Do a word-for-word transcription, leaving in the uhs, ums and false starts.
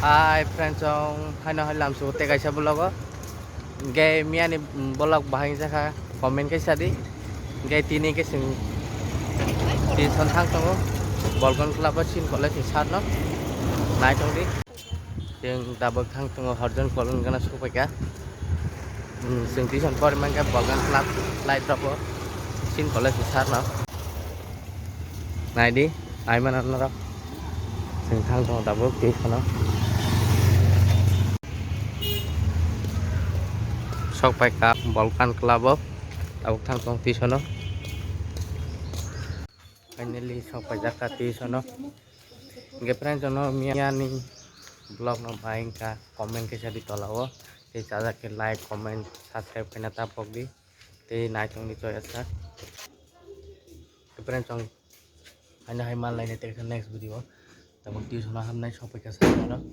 Hi friends, chong haino hai lamsu te kaisa vlog o. Ge miyani vlog bahai jakha comment kaisa di. Ge tini ke sing tuition thang tongo. Bolgon club o sin kole sing sat no. Nai tong di. Sing tabuk thang tongo horjon kolon gana supaika. Hmm, sing tuition pori mangke Bolgon club light rok o sin kole sing sat no. Naidi, aimana norok. Sing thang tongo tabuk tuition o. Sok pai ka Bolgon club o. Tabuk thang tongo tuition o. Finally, sok pai jak ka tuition o. Hingke friends, jono miyani vlog no bahai wngkha, comment kaisa di tola o. Tei chajak khe like, comment, subscribe khaina ta pok di. Tei nai tong di choi asa. Friends, chong haino hai manlainai tei khe next video. Tabuk tuition o hamnai sok pai kha sa aro.